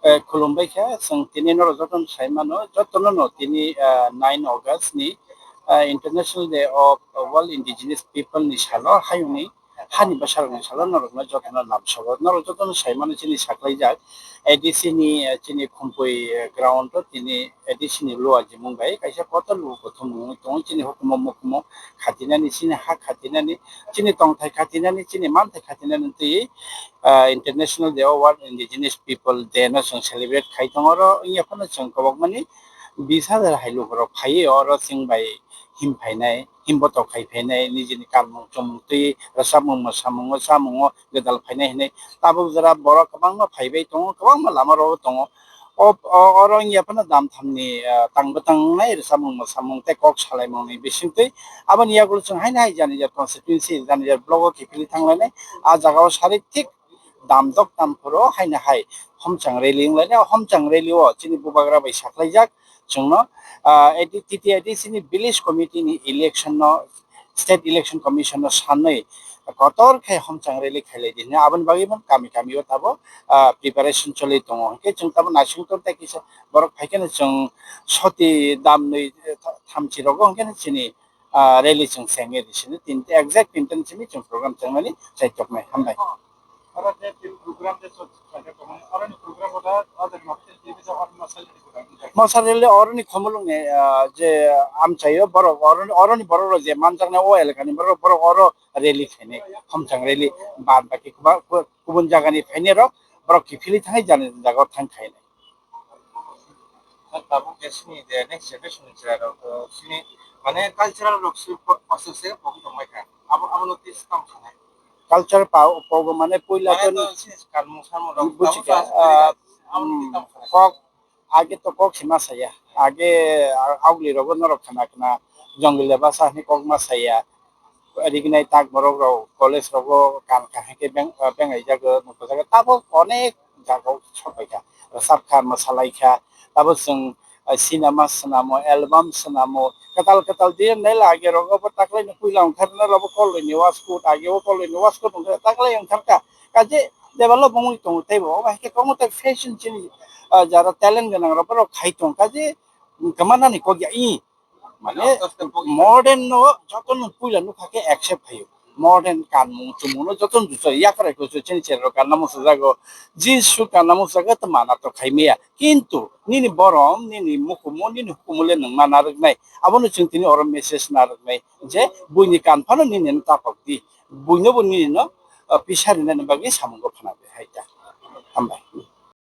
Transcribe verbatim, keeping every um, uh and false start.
Eh, khulumbai kha, chwng tini norok jotono sai mano, jotono no tini, ah, nine August ni, ah, International Day of World Indigenous People ni salo hayungni hani bwsarokni salo norokno jotono lamsogo. Norok jotono sai mano chini saklaijak A D C ni, eh, chini Khumpui, eh, ground o tini A D C ni luajimung bai kaisa kotor luku kothomung wngwi tongo chini hukumu mukumu khatinani, chini ha khatinani, chini tongthai khatinani, chini manthai khatinani twi, ah, International Day of World Indigenous People Day no chwng celebrate khai tongo. Oro wngya phano chwng kwbangmani bis hajar hai lukurok phaiwi oro chwng bai him phainai, him botok khai phainai, nijini kanmung chumung twi, rwchapmung mwsamungo, chamungo gwdal phainai hinwi tabuk jora borok kwbangma phaibai tongo, kwbangma lama rogo tongo. O, o, oro wngya phano dam thamni, ah, tang bwtang wngnai rwchapmung mwsamung tei kok salaimungni bisingtwi. Aboni yagulo chwng haino hai jani jat constituency, jani jat blogo kiphilwi thanglainai. A jagao sarik thik damdok tamphoro haino hai homchang rally wnglainai. O homchang rally o chini bubagra bai saklaijak chwngno, ah, A D, T T A D C ni village committee ni election no, State Election Commission no sanwi kotor khe homchang rally khailai di hinwi aboni bagwi bo kami kami o tabo, ah, preparation choli tongo. Hinkhe chwng tabo naising tongo tei kisa borok phaikheno chwng soti damnwi, eh, tha-, thamchi rogo hinkhe chini, ah, rally chwng sengwi di sini tin exact tin tan simi chwng program chwngnani chaitoknai. Hambai. Oro je program je chol-, chol-, chol-, oro ni program oro, oro ni masa rally oro ni khumulwng ni, ah, je amchaio borok oro ni, oro ni borok rok je manjaknai o elaka ni borok, borok oro rally khainai, homchang rally, bad baki kuba-, ku-, kubun jaga ni phainai rok borok kiphilwi thangwi jani jaga o thang khainai. Tabuk je sini je next generation ni chwrai rok, uh, sini mane cultural rok se po-, process se pogwi tongbai kha. Abo, abo no tei swkang sanai. Culture pa-, pogo mane puila mane to to sini kanmung samung rok buji tabuk kha, to ah, abo no tei hmm, tamo sanai. Kok, age to kok sima saya. Age, ah, augli rogo norok khana khana jongile basa hwnwi kok ma saya. Rignai tak borok rok college rogo kan kaham khe beng, ah, bengai jago, nukho jago. Tabuk onek jaga o sok pai kha, rwchap kha, mwsa lai kha, tabuk chwng, ah, cinema swnamo, album swnamo, kwtal kwtal diyen nai lage rogo bo taklai no puila wngkha rwna rok bo koloi ni waskut, age o koloi ni waskut wngkha taklai wngkha kha, kaje develop wngwi tongo teibo, obo hai khe kwbangma tai fashion chini, ah, jara talent gwnang rok borok khai tong kaje kwma nani kok ya i. Mane modern no joto no puila nukha khe accept khaio. Modern kanmung chumung no joto no juto yakrai kusu chini cherok kanna musujago. Jeans suit kanna musujago to mana to khai maya. Kintu nini borom, nini mukumu, nini hukumu le nwng mana rwknai. Abono chwng tini oro message na rwknai je buini kan phano nini no tapok di. Buino bo nini no, uh, pisa rinani bagwi samungo phana bai hai ta. Hambai.